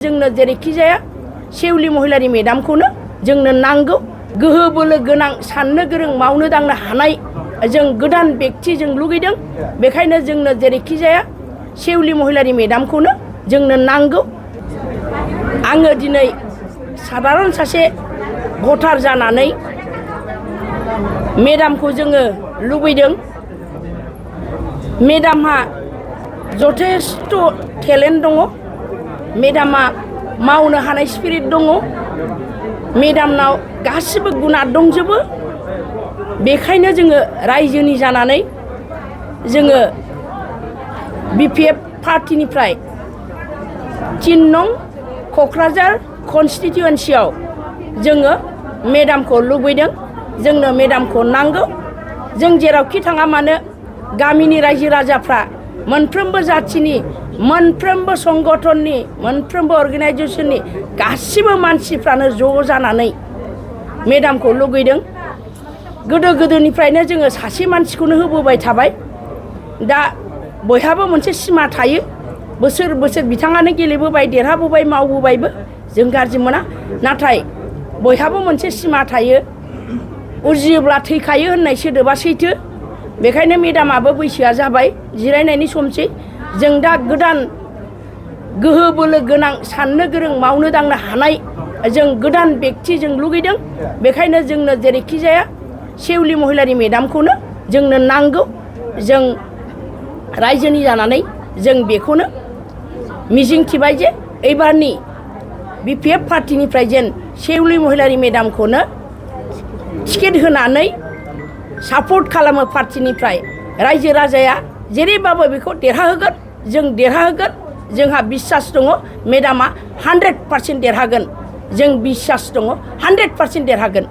जोंनो जेरैखि जाया सेउलि महिलारि मेडामखौनो जोंनो नांगौ। गोहो बोलो गोनां, साननो गोरों, मावनो दांनो हानाय जों गोदान बेक्ति जों लुगैदों। बेखायनो जोंनो जेरैखि जाया सेउलि महिलारि मेडामखौनो जोंनो नांगौ। आङो दिनै साधारन सासे भटार जानानै मेडामखौ जोङो लुबैदों। मेडामहा जथेस्थ' टेलेन्ट दङ। मेडामा मावनो हानाय स्पिरिट दङ। मेडामनाव गासिबो गुना दंजोबो। बेखायनो जोङो रायजोनि जानानै जोङो बिपिएफ पार्टिनिफ्राय 3 नं क'क्राझार कनस्टिटिउन्सियाव जोङो मेडामखौ लुबैदों। जोंनो मेडामखौ नांगौ। जों जेरावखि थाङा मानो गामिनि रायजो राजाफ्रा मोनफ्रोमबो जाथिनि, मोनफ्रोमबो संगठननि, मोनफ्रोमबो अर्गेनाइजेसननि गासिबो मानसिफ्रानो ज' जानानै मेडामखौ लुगैदों। गोदोनिफ्रायनो जोङो सासे मानसिखौनो होबोबाय थाबाय। दा बयहाबो मोनसे सिमा थायो। बोसोर बोसोर बिथाङानो गेलेबोबाय, देरहाबोबाय, मावबोबायबो। जों गाज्रि मोना। नाथाय बयहाबो मोनसे सिमा थायो। उजियोब्ला थैखायो होननाय सोदोबा सैथो। बेखायनो मेडामाबो बैसोआ जाबाय, जिरायनायनि समसै। जों दा गोदान गोहो बोलो गोनां, साननो गोरों, मावनो दांनो हानाय जों गोदान बेक्ति जों लुगैदों। बेखायनो जोंनो जेरैखि जाया सेउलि महिलारि मेडामखौनो जोंनो नांगौ। जों रायजोनि जानानै जों बेखौनो मिजिंथिबाय जे एबारनि बिपिएफ पार्टिनिफ्राय जेन सेउलि महिलारि मेडामखौनो टिकेट होनानै सापर्ट खालामो पार्टिनिफ्राय। रायजो राजाया जेरैबाबो बेखौ देरहाहोगोन। जों देरहाहोगोन। जोंहा बिसास दङ मेडामा 100% देरहागोन। जों बिसास दङ 100% देरहागोन।